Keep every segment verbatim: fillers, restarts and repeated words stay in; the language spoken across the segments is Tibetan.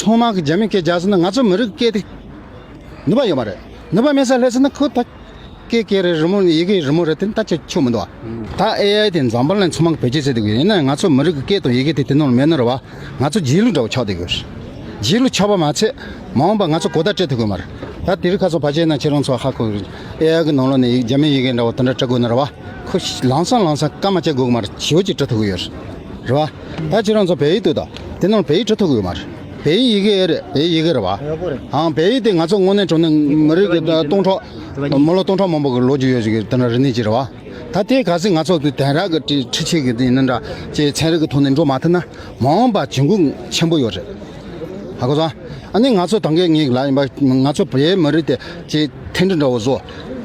ཚང་མ་གི་རྒྱ་མི་སྐད་རྒྱག་སོང་ན་ང་ཚོ་མི་རིགས་སྐད་དེ་ནུས་པ་ཡོད་མ་རེད། ནུས་པ་མེད་ས་སླེབས་སོང་ན་ཁོ་ད་སྐད་སྐད་རེད། རི་མོ་ཡི་གེ་རི་མོ་རེད། དེ་ད་ཆ་ཆོ་མི་འདུག་བ། ད་ཨེ་ཨའི་དེ་འཛམ་བུ་གླིང་ཚང་མ་གི་བེད་སྤྱོད་བྱེད་དུ་ཡོད། ཡིན་ན་ང་ཚོ་མི་རིགས་ཀྱི་སྐད་དང་ཡི་གེ་དེ་དེ་ནང་ལ་མེད་ན་རེད་བ། ང་ཚོ་རྗེས་ལུས་འདྲ་བོ་ཆགས་བསྡད་ཡོད། རྗེས་ལུས་ཆགས་པ་མ་ཚད་མ་འོངས་པ་ང་ཚོ་གོ་བརྡ་སྤྲད་ཐུབ་ཀྱི་མ་རེད། ད་དེ་རིང་ཁ་སང་ཕལ་ཆེར་ན་ཁྱེད་རང་ཚོ་ཧ་གོ་གི་རེད། ཨེ་ཨའི་གི་ནང་ལོགས་ནས་རྒྱ་མི་ཡི་གེ་འདྲ་བོ་དེ་འདྲ་འབྲི་དགོས་ན་རེད་བ། ཁོ་ལམ་སང་ལམ་སང་སྐར་མ་བརྒྱད་དགོས་ཀྱི་མ་རེད། ཞེ་པོ་ཅིག་འབྲི་ཐུབ་ཀྱི་ཡོད་རེད། རེད་བ། ད་ཁྱེད་རང་ཚོ་བལ་ཡིག་ལྟོས་དང་། དེ་ནང་བལ་ཡིག་འབྲི་ཐུབ་ཀྱི་ཡོད་མ་རེད། བལ་ཡིག་ཡི་གེ་རེད། བལ་ཡིག་ཡི་གེ་རེད་བ། ཡག་པོ་རེད། ཨང་། བལ་ཡིག་དེ་ང་ཚོ་དངོས་གནས་དྲང་གནས་མི་རིགས་ཀྱི་སྟོང་ཕྲག་མི་ལོ་སྟོང་ཕྲག་མང་པོ་གི་ལོ་རྒྱུས་ཡོད་ཅིག་དེ་འདྲ་རིག་གནས་ཅིག་རེད་བ། ད་དེ་གལ་སྲིད་ང་ཚོ་གི་དེང་རབས་ཀྱི་ཁྲིད་ཁྲིད་ཀྱི་དེ་ཡིན་ན་འདྲ་ཅིག་ཚན་རིག་གི་ཐོག་ནས་འགྲོ་མ་ཐུབ་ན་མ་འོངས་པ་གྱོང་གུན་ཆེན་པོ་ཡོད་རེད། ཧ་གོ་སོང་། ཨ་ནི་ང་ཚོ་ད་གིན་ངས་ལབ་ཡིན་པ། ང་ཚོ་བོད་མི་རིགས་དེ་ཅིག་མཐུན་སྒྲིལ་འདྲ་བོ་བཟོ།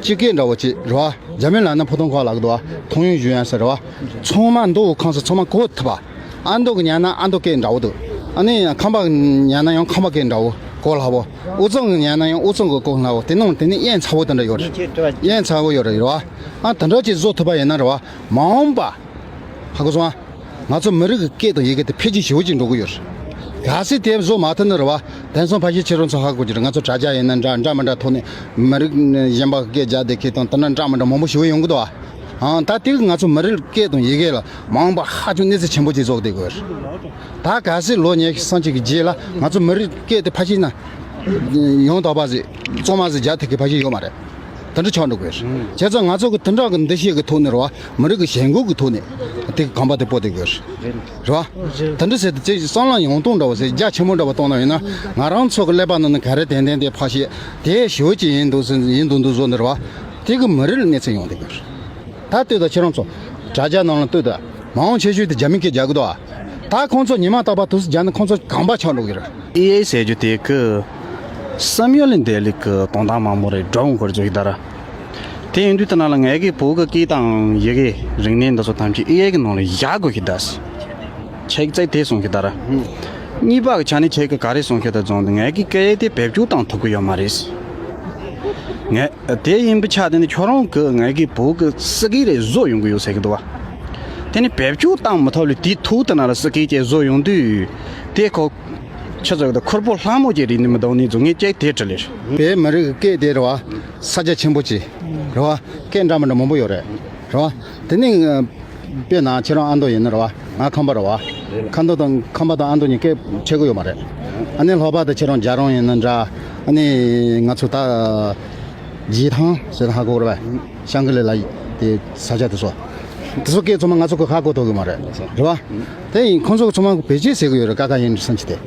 སྤྱི་སྐད་འདྲ་བོ་ཅིག་རེད་བ། རྒྱ་མི་ལབ་ན་普通话ལབ་གི་འདུག་བ། 通用语言ཟེར་རེད་བ། ཚང་མ་མདོ་དབུས་ཁམས་གསུམ་ཚང་མ་གོ་ཐུབ་པ། ཨ་མདོ་གི་ཉན་ན་ཨ་མདོ་སྐད་འདྲ་བོ་འདུག་ཨ་ནི་ཁམས་པ་གི་ཉན་ན་ཡང་ཁམས་པ་སྐད་འདྲ་བོ་གོ་སླ་བོ། དབུས་གཙང་གི་ཉན་ན་ཡང་དབུས་གཙང་གི་གོ་སླ་བོ། དེ་ནང་དེ་ནི་དབྱིངས་ཚ་བོ་དེ་འདྲ་ཡོད་རེད། དབྱིངས་ཚ་བོ་ཡོད་རེད། རེད་བ། ཨ་དེ་འདྲ་ཅིག་བཟོ་ཐུབ་པ་ཡིན་ན་རེད་བ། མ་འོངས་པ། ཧ་གོ་སོང་ཨ། ང་ཚོ་མི་རིགས་ཀྱི་སྐད་དང་ཡི་གེ་དེ་འཕེལ་རྒྱས་ཞེ་པོ་ཅིག་འགྲོ་གི་ཡོད་རེད། གལ་སྲིད་དེ་བཟོ་མ་ཐུབ་ན་རེད་བ། དེང་སང་ཕལ་ཆེར་ཁྱེད་རང་ཚོ་ཧ་གོ་གི་རེད། ང་ཚོ་དྲ་རྒྱ་ཡིན་ན་འདྲ་འདྲ་མི་འདྲ་ཐོག་ནས་མི་རིགས་གཞན་པ་གི་སྐད་རྒྱག་བསྡད་མཁན་དང་དེ་འདྲ་འདྲ་མི་འདྲ་མང་པོ་ཞེ་པོ་ཡོང་གི་འདུག་ཨ། ཨང་། ད་དེ་གིས་ང་ཚོ་མི་རིགས་སྐད་དང་ཡི་གེ་ལ་མ་འོངས་པ་ཧ་ཅང་གནོད་འཚེ་ཆེན་པོ་ཅིག་བཟོ་གི་བསྡད་ཀྱི་ཡོད་རེད། ད་གལ་སྲིད་ལོ་ཉི་ཤུ་སུམ་ཅུ་གི་རྗེས་ལ་ང་ཚོ་མི་རིགས་སྐད་དེ་ཕལ་ཆེར་ན་ཡང་དག་པ་ཟིག་གཙང་མ་ཟིག་རྒྱག་ཐུབ་མཁན་ཕལ་ཆེར་ཡོད་མ་རེད། དེ་འདྲ་ཆགས་འགྲོ་གི་རེད། བྱས་ཙང་ང་ཚོ་གི་དེ་འདྲ་གི་འདུ་ཤེས་ཀྱི་ཐོག་ནས་རེད་བ། མི་རིགས་ཀྱི་ཞེན་ཁོག་གི་ཐོག་ནས་དེ་གི་གོམ་པ་དེ་སྤོ་བསྡད་ཀྱི་རེད། རེད་བ། དེ་འདྲ་ཟེར་དུས་ཅིག་བསམ་བློ་ཡོང་སྟངས་འདྲ་བོ་ཟེར། རྒྱ་ཆེན་པོ་འདྲ་བོ་གཏོང་ན་ཡིན་ན། ང་རང་ཚོ་གི་ཀླད་པ་ནང་ནས་ག་རེ་ཏན་ཏན་དེ་ཕར་བཤད། དེ་ཞེ་པོ་ཅིག་ཡིན་འདུག་ཟེར་ཡིན་འདུག་འདུག་བཟོ་ནི་རེད་བ། དེ་གི་མི་རིགས་ལ་གནོད་འཚེ་ཡོང་བསྡད་ཀྱི་རེད། ད་ལྟོས་དང་ཁྱེད་རང་ཚོ། དྲ་རྒྱ་ནང་ལ་ལྟོས་དང་། མང་ཆེ་ཤོས་དེ་རྒྱ་མི་སྐད་རྒྱག་གི་འདུག་ཨ། ད་ཁོང་ཚོ་ཉི་མ་རྟག་པར་དུས་སུ་རྒྱག་ན་ཁོང་ཚོ་གོམ་པ་ཆགས་འགྲོ་གི་རེད། ཨེ་ཨའི་ཟེར་རྒྱུ་དེ་གི་བསམ་ཡུལ་ལས་འདས་ལུགས་ཀྱི་དོན་དག་མང་པོ་རེད། འགྲོ་འོང་སྐོར་བརྗོད་ཀྱི་ད་ར། དེ་ཡིན་དུས་ད་ན་ལ་ངའི་གི་བོད་ཀྱི་སྐད་དང་ཡི་གེ་རིག་གནས་འདི་ཚོ་ཐམས་ཅད་ཨེ་ཨའི་གི་ནང་ལ་བཞག་དགོས་ཀྱི་ད། ཁྱེད་ཀྱིས་དེ་གསུང་གི་ད་ར། གཉིས་པ་གི་ཆ་ནས་ཁྱེད་ཀྱིས་ག་རེ་གསུང་གི་ད་བྱུང་འདུག་ངའི་གི་སྐད་དེ་བེད་སྤྱོད་བཏང་ཐུབ་ཀྱི་ཡོད་མ་རེད། ངས་དེ་ཡིན་པའི་ཆ་དེ་ནི་ཁྱོད་རང་གིས་ངའི་གི་བོད་ཀྱི་སྐད་རེ་བཟོ་ཡོང་གི་ཡོད་ཟེར་གི་འདུག་བ། དེ་ནི་བེད་སྤྱོད་བཏང་མི་ཐུབ་ལས་དེའི་ཐོག་དེ་ན་ལ་སྐད་ཅིག་བཟོ་ཡོང་དུས། དེ་ཁོ། ཆི་ཟེར་གི་འདུག་ཁུར་པོ་ལྷ་མོ་ཅིག་རིག་ནི་མི་འདུག་ནི་བཟོ་ངས་ཅིག་དེ་དྲིས་ལེ། བོད་མི་རིགས་ཀྱི་སྐད་དེ་རེད་བ། ས་རྒྱ་ཆེན་པོ་ཅིག་རེད་བ། སྐད་འདྲ་མི་འདྲ་མང་པོ་ཡོད་རེད། རེད་བ། དེ་ནི། དཔེར་ན་ཁྱེད་རང་ཨ་མདོ་ཡིན་ན་རེད་བ། ང་ཁམས་པ་རེད་བ། ཁམས་པ་དང་ཁམས་པ་དང་ཨ་མདོ་གཉིས་སྐད་ཆེ་གི་ཡོད་མ་རེད། ཨ་ནི་ལྷག་པར་དུ་ཁྱེད་རང་རྒྱལ་རོང་ཡིན་ན་འདྲ། ཨ་ནི་ང་ཚོ་ད་རྗེས་ཐང་ཟེར་ན་ཧ་གོ་རེད་བ། ཤང་ཀི་ལི་ལ་དེ་ས་ཆ་དེ་ཚོ། དེ་ཚོ་སྐད་ཚང་མ་ང་ཚོ་གི་ཧ་གོ་ཐུབ་གི་མ་རེད། རེད་བ། དེ་ཡིན་ཁོང་ཚོ་གི་ཚང་མ་བེད་སྤྱོད་བྱེད་གི་ཡོད་རེད། ཀ་ཁ་ཡིན་སེམས་ཀྱི་དེ།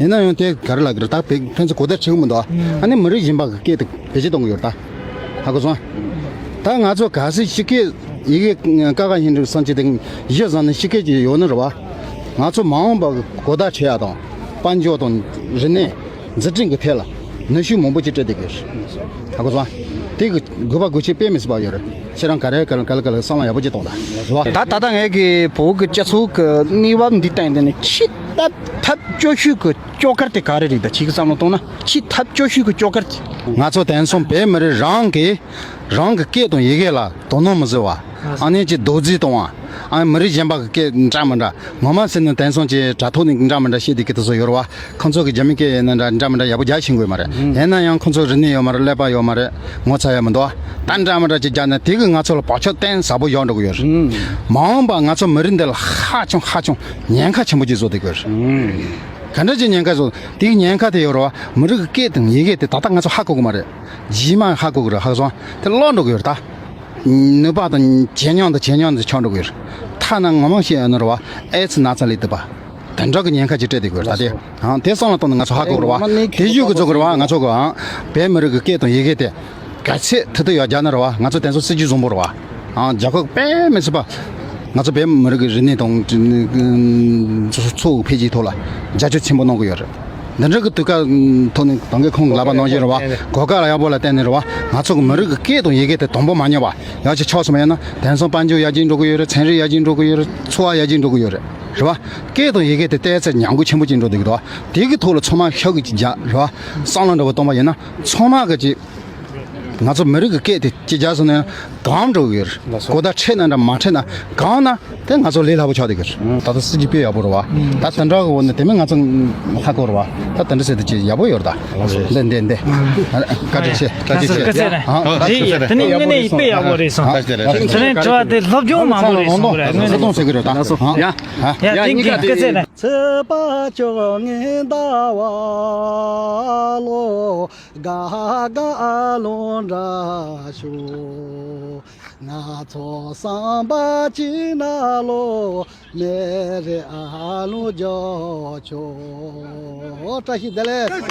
ཡིན་ན་ཡང་དེ་ག་རེ་ལབ་གི་རེད། ད་བེད་ཕན་ཚུན་གོ་བརྡ་འཕྲོད་གི་མི་འདུག་ཨ་ནི་མི་རིགས་གཞན་པ་གི་སྐད་དེ་བེད་སྤྱོད་གཏོང་གི་ཡོད་རེད་ད། ཧ་གོ་སོང་། ད་ང་ཚོ་གལ་སྲིད་སྤྱི་སྐད་ཡི་གེ་ཀ་ཁ་ཧིན་རུ་སང་ཅི་དང་གཞི་བཟུང་ནས་སྤྱི་སྐད་ཅིག་ཡོད་ན་རེད་བ། ང་ཚོ་མ་འོངས་པ་གི་གོ་བརྡ་འཕྲོད་ཡ་དང་། དཔལ་འབྱོར་དང་། རིག་གནས་འཛུགས་སྐྲུན་གི་ཐད་ལ་ནུས་ཤུགས་མང་པོ་ཅིག་སྤྲད་བསྡད་ཀྱི་རེད། ཧ་གོ་སོང་། དེ་གི་དགོས་པ་དགོས་ཆེད་དཔེ་མི་སྲིད་པ་ཡོད་རེད། ཁྱེད་རང་ག་རེ་ག་ལ་ག་ལ་ག་ལ་བསམ་བློ་ཡག་པོ་ཅིག་གཏོང་དང་། རེད་བ། ད་ད་ལྟ་ངས་གི་བོད་གི་སྤྱི་ཚོགས་གི་གནས་བབ་འདི་སྟེང་དེ་ནས་ཆེས་ཐབས་ཐབས་སྐྱོ་ཤོས་གི་སྐྱོ་གར་དེ་ག་རེ་རེད། ད་ཁྱེད་ཀྱི་བསམ་བློ་གཏོང་ན་ཆེས་ཐབས་སྐྱོ་ཤོས་གི་སྐྱོ་གར་དེ། ང་ཚོ་དེང་སང་བོད་མི་རིགས་རང་གི་རང་གི་སྐད་དང་ཡི་གེ་ལ་དོ་སྣང་མི་བཟོ་བ། ཨ་ནི་ཅིག་རྡོག་རྫིས་གཏོང་བ། ཨ་ནི་མི་རིགས་གཞན་པ་གི་སྐད་འདྲ་མི་འདྲ། ངོ་མ་ཟེར་ན་དེང་སང་ཅིག་དྲ་ཐོག་ནས་འདྲ་མི་འདྲ་བཤད་བསྡད་ཀྱི་དེ་ཚོ་ཡོད་རེད་བ། ཁོང་ཚོ་གི་རྒྱ་མི་སྐད་ཡིན་ན་འདྲ་འདྲ་མི་འདྲ་ཡག་པོ་རྒྱག་ཤེས་ཀྱི་ཡོད་མ་རེད། ཡིན་ན་ཡང་ཁོང་ཚོ་རིག་གནས་ཡོད་མ་རེད། ཀླད་པ་ཡོད་མ་རེད། ངོ་ཚ་ཡ་མི་འདུག་ད་འདྲ་མི་འདྲ་ཅིག་རྒྱག་ན་དེ་གིས་ང་ཚོ་ལ་བག་ཆགས་གཏིང་ཟབ་པོ་ཡོང་འགྲོ་གི་ཡོད་རེད། མ་འོངས་པ་ང་ཚོ་མི་རིགས་འདི་ལ་ཧ་ཅང་ཧ་ཅང་ཉེན་ཁ་ཆེན་པོ་ཅིག་བཟོ་བསྡད་ཀྱི་ཡོད་རེད། ག་འདྲ་ཅིག་ཉེན་ཁ་བཟོ། དེ་གི་ཉེན་ཁ་དེ་ཡོད་རེད་བ། མི་རིགས་ཀྱི་སྐད་དང་ཡི་གེ་དེ་ད་ལྟ་ང་ཚོ་ཧ་གོ་གི་མ་རེད། རྗེས་མ་ཧ་གོ་གི་རེད། ཧ་གོ་སོང་། དེ་ལོག་འགྲོ་གི་ཡོད་རེད་ད། ནུས་པ་དང་ཇེ་ཉུང་དང་ཇེ་ཉུང་དུ་ཆགས་འགྲོ་གི་ཡོད་རེད། ཐ་ན་ངོ་མ་བཤད་ཡོད་ན་རེད་བ། ཨེ་ཙི་ན་ཚ་ལས་འདས་པ། དེ་འདྲ་གི་ཉེན་ཁ་ཅིག་སྤྲད་བསྡད་ཀྱི་ཡོད་རེད་ད་དེ། ཨང་། དེ་བསམ་བློ་བཏང་ནས་ང་ཚོ་ཧ་གོ་གི་རེད་བ། དེ་ཡུལ་གི་རྫོགས་གི་རེད་བ། ང་ཚོ་གི་ཨང་། བོད་མི་རིགས་ཀྱི་སྐད་དང་ཡི་གེ་དེ། གལ་སྲིད་མཐུ་སྟོབས་ཡར་རྒྱས་ན་རེད་བ། ང་ཚོ་དེང་སང་སྲིད་ཇུས་བཟང་པོ་རེད་བ། ཨང་། རྒྱལ་ཁབ་དཔེ་མི་སྲིད་པ། ང་ཚོ་བོད་མི་རིགས་ཀྱི་རིག་གནས་དང་། ཚོ་ཚོ་འཕེལ་རྒྱས་ཐོག་ལ་རྒྱབ་སྐྱོར་ཆེན་པོ་གནང་གི་ཡོད་རེད། འདི་འདྲ་གི་དུས་སྐབས་ཐོག་ནས་ད་གིན་ཁོང་གིས་ལབ་པ་ནང་བཞིན་རེད་བ། གོ་སྐབས་ཡག་པོ་ལ་བརྟེན་ནས་རེད་བ། ང་ཚོ་གི་མི་རིགས་ཀྱི་སྐད་དང་ཡི་གེ་དེ་དང་པོ་མ་ཉམས་པ་ཡག་ཅིག་ཆགས་སོང་བ་ཡིན་ན། དེང་སང་དཔལ་འབྱོར་ཡར་རྒྱས་འགྲོ་གི་ཡོད་རེད། ཚན་རིག་ཡར་རྒྱས་འགྲོ་གི་ཡོད་རེད། འཚོ་བ་ཡར་རྒྱས་འགྲོ་གི་ཡོད་རེད། རེད་བ། སྐད་དང་ཡི་གེ་དེ་བལྟས་ཚེ་ཉམས་རྒུད་ཆེན་པོ་ཅིག་འགྲོ་བསྡད་ཀྱི་འདུག་དེ་གི་ཐོག་ལ་ཚང་མ་ཤུགས་ཀྱིས་རྒྱག་རེད་བ། བསམ་བློ་འདྲ་བོ་གཏོང་པ་ཡིན་ན་ཚང་མ་གི་ཅིག་ང་ཚོ་མི་རིགས་ཀྱི་སྐད་དེ་ཅི་བྱ་སོང་ན་གང་འགྲོ་གི་ཡོད་རེད། གོ་བརྡ་འཕྲད་ན་འདྲ་མ་འཕྲད་ན་གང་ན་དེ་ང་ཚོ་ལས་སླ་པོ་ཆགས་བསྡད་ཀྱི་རེད། ད་ལྟ་སྲིད་ཇུས་དཔེ་ཡག་པོ་རེད་བ། ད་དེ་འདྲ་གི་འོག་ནས་དེ་མིན་ང་ཚོ་ཧ་གོ་རེད་བ། ད་དེ་འདྲ་ཟེར་དུས་ཅི་ཡག་པོ་ཡོད་རེད་ད། འདི་འདི་འདི། བཀའ་དྲིན་ཆེ། བཀའ་དྲིན་ཆེ། སྐུ་ཚེ་རིང་། ཨ། རེད་ཡ། དེ་ནི་དངོས་གནས་དཔེ་ཡག་པོ་རེད་སོང་། དེ་ནས་དྲི་བ་དེ་སློབ་སྦྱོང་མང་པོ་རེད་སོང་རེད། དངོས་གནས། ཡ། ཡ། དེ་གི་སྐུ་ཚེ་རིང་། ཚེས་པ་བཅོ་ལྔའི་ཟླ་བ་ལོ། དགའ་དགའ་ལོ་འདྲ་ཞུ། ང་ཚོ་བསམ་པ་ཅི་ན་ལོ། མེ་རེ་ཨ་ལོ་འཇོ་ཆོ། བཀྲ་ཤིས་བདེ་ལེགས།